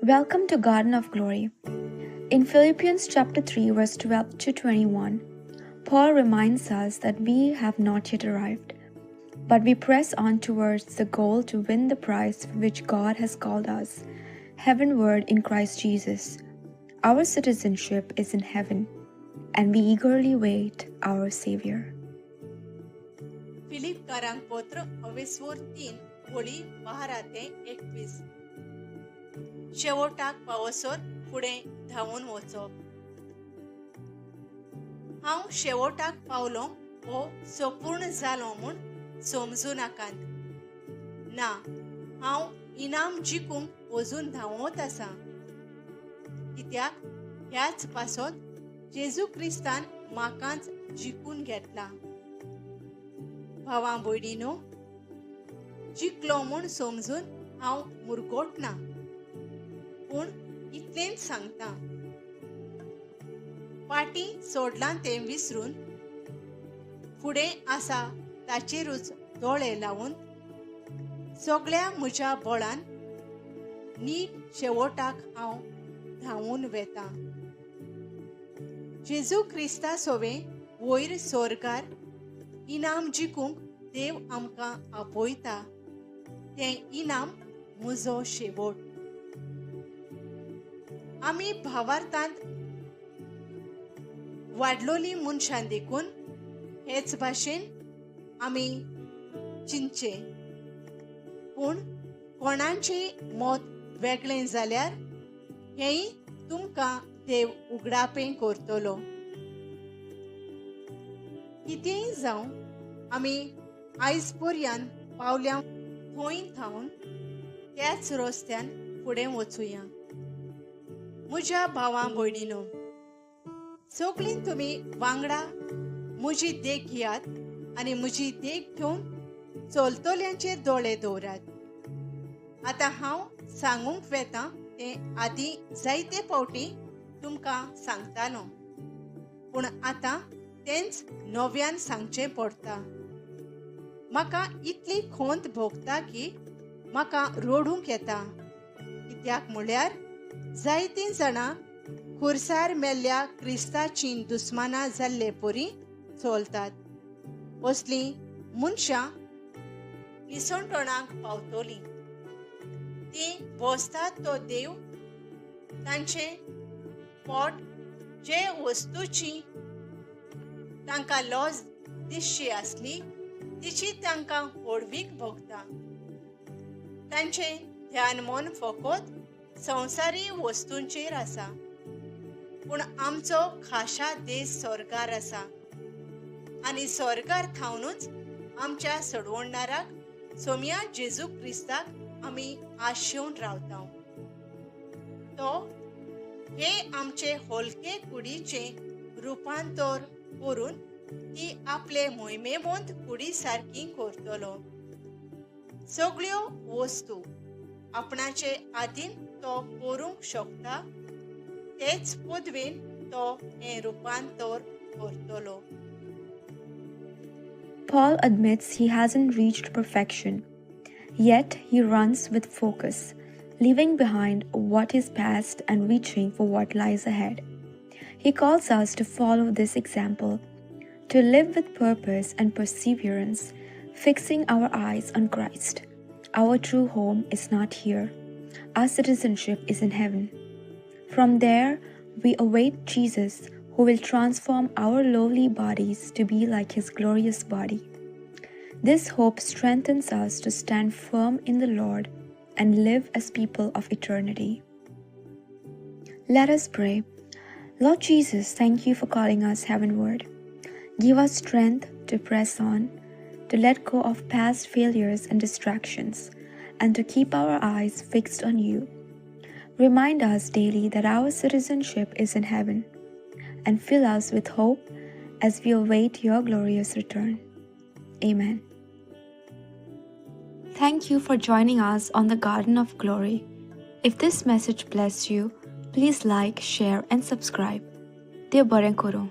Welcome to Garden of Glory. In Philippians chapter 3 verse 12 to 21, Paul reminds us that we have not yet arrived, but we press on towards the goal to win the prize for which God has called us, heavenward in Christ Jesus. Our citizenship is in heaven, and we eagerly wait our Savior. फिलिपकारांक पत्र अवेस्वोर 3 वळी 12 ते 21. शेवटाक पावसर फुडें धांवून वचप. हांव शेवटाक पावलो वो संपूर्ण जालो म्हूण समजूं नाकात. ना, हांव इनाम जिखूंक अजून धांवत आसा, कित्याक ह्याच पासत जेजू क्रिस्तान म्हाकाच जिखून घेतला. भावां भयणीनो, जिखलो म्हूण समजून हांव मुरगोट ना, पूण इतलेंच सांगता, फाटीं सोडलां तें विसरून फुडें आसा ताचेरूच दोळे लावन सगळ्या म्हज्या बळान नीट शेवटाक हांव धांवून वेता. जेजू क्रिस्ता सोवे वयर सोर्गार इनाम जिखूंक देव आमकां आपयता. तें इनाम म्हजो शेवट. आमी भावार्थांत वाडलोली मनशां देखून हेच भाशेन आमी चिंतचें. पूण कोणाचें मत वेगळें जाल्यार हेंय तुमकां देव उगडापें करतलो. कितेंय जावं, आमी आयज पर्यंत पावल्या थंय थावन त्याच रस्त्यान फुडें वचुया. म्हज्या भावां भयणीनो, सगळीं तुमी वांगडा म्हजी देख घेयात आनी म्हजी देख घेवन चलतल्यांचेर दोळे दवरात. आतां हांव सांगूंक वेता तें आदीं जायते फावटी तुमकां सांगतालो, पूण आतां तेंच नव्यान सांगचें पडटा. म्हाका इतली खंत भोगता की म्हाका रडूंक येता, कित्याक म्हळ्यार जायतीं जाणां खुर्सार मेल्ल्या क्रिस्ताचीं दुस्मानां जाल्ले परी चलतात. असलीं मनशां निसणटणाक पावतलीं. तीं बसतात तो देव तांचें पोट जे वस्तूची तांकां लॉज दिसची आसली तिची तांकां व्हडवीक भोगता. तांचें ध्यान मन फकत संवसारी वस्तूंचेर आसा, पूण आमचो खाशा देश स्वर्गार आसा आनी स्वर्गार थावनूच आमच्या सोडवणदाराक सोम्या जेजू क्रिस्ताक आमी आशेवन रावता. तो हे आमचे होलके कुडीचें रुपांतर करून ती आपले मोहिमेवंत कुडी सारकी करतलो. सगळ्यो वस्तू आपणाचे आदीन तो करूंक शकता, तेच पदवेन तो हें रुपांतर करतलो. Paul admits he hasn't reached perfection, yet he runs with focus, leaving behind what is past and reaching for what lies ahead. He calls us to follow this example, to live with purpose and perseverance, fixing our eyes on Christ. Our true home is not here. Our citizenship is in heaven. From there, we await Jesus, who will transform our lowly bodies to be like his glorious body. This hope strengthens us to stand firm in the Lord and live as people of eternity. Let us pray. Lord Jesus, thank you for calling us heavenward. Give us strength to press on, to let go of past failures and distractions, and to keep our eyes fixed on you. Remind us daily that our citizenship is in heaven, and fill us with hope as we await your glorious return. Amen. Thank you for joining us on the Garden of Glory. If this message blessed you, please like, share, and subscribe. Dev बरें करूं.